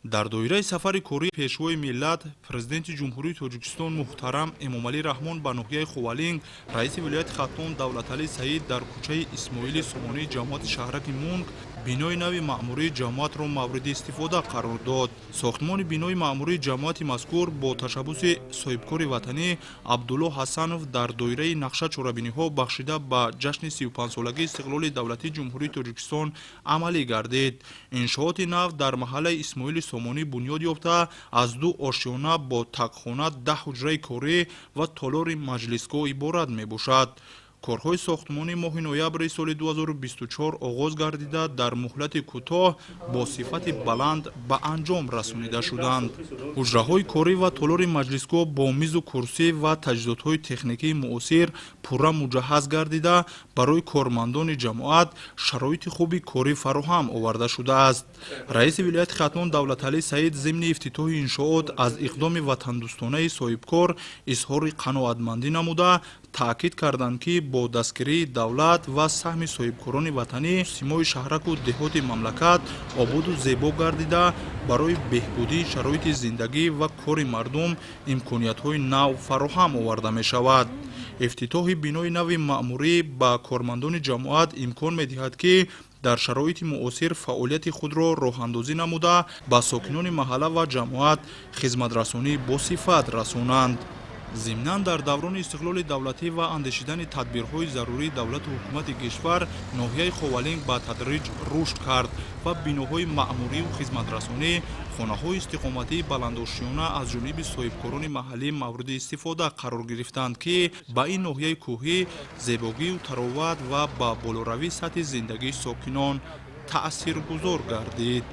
Дар доираи сафари кории Пешвои миллат, Президенти Ҷумҳурии Тоҷикистон муҳтарам Эмомалӣ Раҳмон ба ноҳияи Ховалинг, раиси вилояти Хатлон Давлаталӣ Саид дар кӯчаи Исмоили Сомонии ҷамоати шаҳраки Мунг бинои нави маъмурии ҷамоатро мавриди истифода қарор дод. Сохтмони бинои маъмурии ҷамоати мазкур бо ташаббуси соҳибкори ватанӣ Абдулло Ҳасанов дар доираи нақша чорабиниҳо, бахшида ба ҷашни 35-солагии истиқлоли давлатии Ҷумҳурии Тоҷикистон, амалӣ гардид. Иншооти нав дар маҳаллаи Исмоили Сомонӣ бунёд ёфта, аз ду ошёна бо тагхона, 10 ҳуҷраи корӣ ва толори маҷлисгоҳ иборат мебошад. Корҳои сохтмонӣ моҳи ноябри соли 2024 оғоз гардида, дар муҳлати кӯтоҳ бо сифати баланд ба анҷом расонида шуданд. Ҳуҷраҳои корӣ ва толори маҷлисгоҳ бо мизу курсӣ ва таҷҳизотҳои техникии муосир пурра муҷаҳҳаз гардида, барои кормандони ҷамоат шароити хуби корӣ фароҳам оварда шудааст. Раиси вилояти Хатлон Давлаталӣ Саид зимни ифтитоҳи иншоот аз иқдоми ватандӯстонаи соҳибкор изҳори қаноатмандӣ намуда, таъкид карданд, ки бо дастгирии давлат ва саҳми соҳибкорони ватанӣ симои шаҳраку деҳоти мамлакат ободу зебо гардида, барои беҳбудии шароити зиндагӣ ва кори мардум имкониятҳои нав фароҳам оварда мешавад. Ифтитоҳи бинои нави маъмурӣ ба кормандони ҷамоат имкон медиҳад, ки дар шароити муосир фаъолияти худро роҳандозӣ намуда, ба сокинони маҳалла ва ҷамоат хизматрасонӣ босифат расонанд. Зимнан, дар даврони истиқлоли давлатӣ ва андешидани тадбирҳои зарурии давлату ҳукумати кишвар ноҳияи Ховалинг ба тадриҷ рушд кард ва биноҳои маъмурию хизматрасонӣ, хонаҳои истиқоматии баландошёна аз ҷониби соҳибкорони маҳаллӣ мавриди истифода қарор гирифтанд, ки ба ин ноҳияи кӯҳӣ зебогию тароват ва ба болоравии сатҳи зиндагии сокинон таъсиргузор гардид.